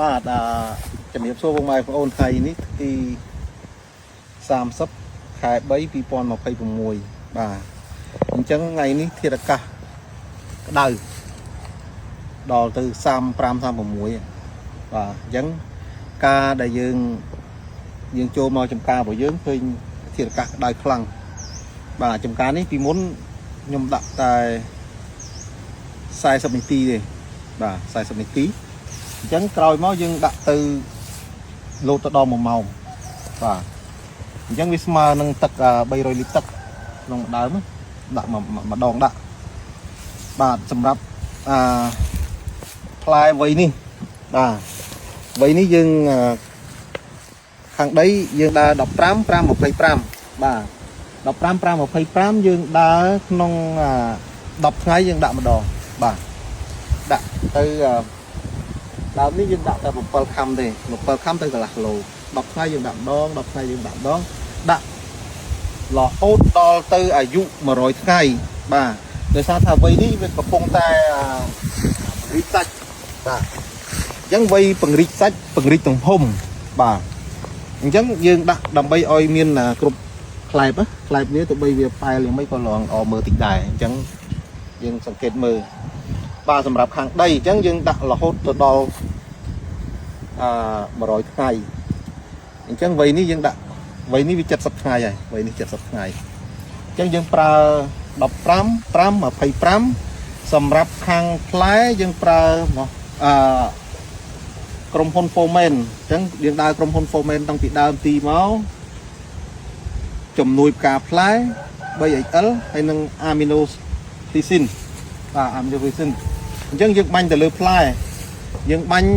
បាទអឺជំរាបសួរពុកម៉ែបងប្អូនថ្ងៃនេះទី30ខែ3 2026បាទអញ្ចឹងថ្ងៃនេះធាតុអាកាសក្តៅដល់ទៅ35 36បាទអញ្ចឹងការដែលយើងយើងចូលមកចំការរបស់យើងឃើញធាតុអាកាសក្តៅខ្លាំងបាទចំការនេះពីមុនខ្ញុំដាក់តែ40នាទីទេបាទ40នាទី អញ្ចឹងក្រោយមកយើងដាក់ទៅលោតទៅដល់1ម៉ោងបាទអញ្ចឹងវាស្មើនឹងទឹក300លីត្រទឹកក្នុងមួយដើមដាក់ម្ដងដាក់បាទសម្រាប់អាផ្លែវ័យនេះបាទវ័យនេះយើងខាងដីយើងដើរ15 5 25បាទ15 5 25យើងដើរក្នុង10ថ្ងៃយើងដាក់ម្ដងបាទដាក់ទៅ ដើមនេះយើងដាក់តែ7ខាំទេ7ខាំទៅកន្លះគីឡូ10ថ្ងៃយើងដាក់ម្ដង10ថ្ងៃយើងដាក់ម្ដងដាក់រហូតដល់ទៅអាយុ100ថ្ងៃបាទដោយសារថាវ័យនេះវាកំពុងតែពង្រីកសាច់បាទអញ្ចឹងវ័យពង្រីកសាច់ពង្រីកទំហំបាទអញ្ចឹងយើងដាក់ដើម្បីឲ្យមានគ្រប់ខ្លែបខ្លែបនេះទោះបីវាប៉ែលយ៉ាងម៉េចក៏លងអមើលតិចដែរអញ្ចឹងយើងសង្កេតមើលបាទសម្រាប់ខាងដីអញ្ចឹងយើងដាក់រហូតទៅដល់ អឺ100ថ្ងៃអញ្ចឹងវ័យនេះយើងដាក់វ័យនេះវា70ថ្ងៃហើយវ័យនេះ70ថ្ងៃអញ្ចឹងយើងប្រើ15 5 25សម្រាប់ខាងផ្លែយើងប្រើមកអឺក្រុមហ៊ុន Foreman អញ្ចឹងយើងដើរក្រុមហ៊ុន Foreman តាំងពីដើមទីមកជំនួយផ្កាផ្លែ 3XL ហើយនិង Amino Glycine បាទ Amino Glycine អញ្ចឹងយើងបាញ់ទៅលើផ្លែយើងបាញ់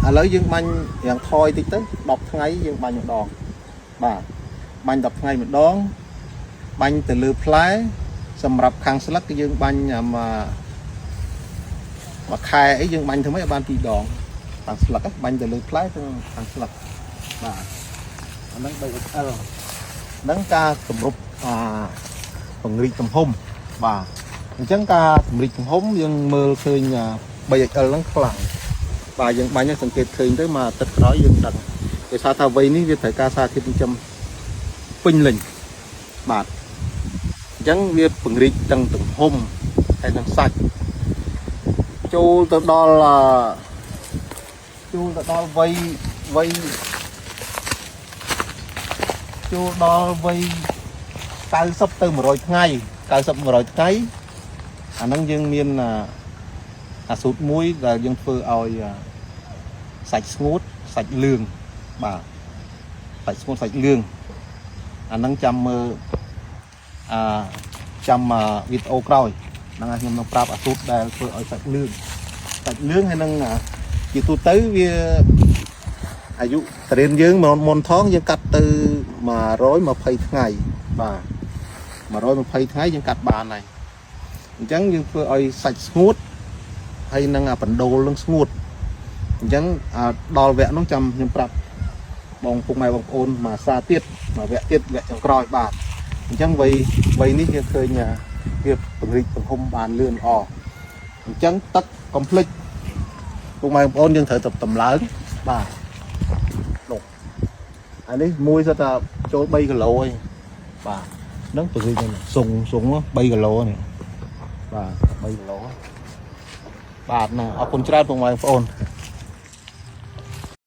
ឥឡូវយើងបាញ់រាងថយតិចទៅ10ថ្ងៃយើងបាញ់ម្ដងបាទបាញ់10ថ្ងៃម្ដងបាញ់ទៅលើផ្លែសម្រាប់ខាងស្លឹកគឺយើងបាញ់មកមួយខែអីយើងបាញ់ធ្វើម៉េចឲ្យបានពីរដងខាងស្លឹកបាញ់ទៅលើផ្លែទាំងខាងស្លឹកបាទអាហ្នឹង 3XL ហ្នឹងការគម្រប់អាពង្រីកទំហំបាទអញ្ចឹងការពង្រីកទំហំយើងមើលឃើញ 3XL ហ្នឹងខ្លាំងបាទយើងបាញ់សង្កេតឃើញទៅមកអាទិត្យក្រោយយើងដឹងដោយសារថាវ័យនេះវាត្រូវការសារធាតុចិញ្ចឹមពេញលេញបាទអញ្ចឹងវាពង្រីកទាំងទំហំហើយនិងសាច់ចូលទៅដល់ចូលទៅដល់វ័យវ័យចូលដល់វ័យ90ទៅ100ថ្ងៃ90 100ថ្ងៃអាហ្នឹងយើងមានអាសូតមួយដែលយើងធ្វើឲ្យសាច់ស្ងួតសាច់លឿងបាទសាច់ស្ងួតសាច់លឿងអាហ្នឹងចាំមើលអាចាំវីដេអូក្រោយហ្នឹងហើយខ្ញុំនឹងប្រាប់អាសូតដែលធ្វើឲ្យសាច់លឿងសាច់លឿងហើយនឹងជាទូទៅវាអាយុតរៀនយើងមុនមុនថងយើងកាត់ទៅ120ថ្ងៃបាទ120ថ្ងៃយើងកាត់បានហើយអញ្ចឹងយើងធ្វើឲ្យសាច់ស្ងួតហើយនឹងអាបណ្ដូលនឹងស្ងួតអញ្ចឹងដល់វគ្គនោះចាំខ្ញុំប្រាប់បងពុកម៉ែបងប្អូនមួយសាទៀតមួយវគ្គទៀតវគ្គចុងក្រោយបាទអញ្ចឹងវ័យវ័យនេះយើងឃើញវាពង្រីកទំហំបានលឿនល្អអញ្ចឹងទឹកកុំភ្លេចពុកម៉ែបងប្អូនយើងត្រូវទៅតម្លើងបាទនោះអានេះមួយសិតតែចូល3គីឡូឯងបាទហ្នឹងពង្រីកសុងសុង3គីឡូនេះបាទ3គីឡូបាទណាអរគុណច្រើនពុកម៉ែបងប្អូន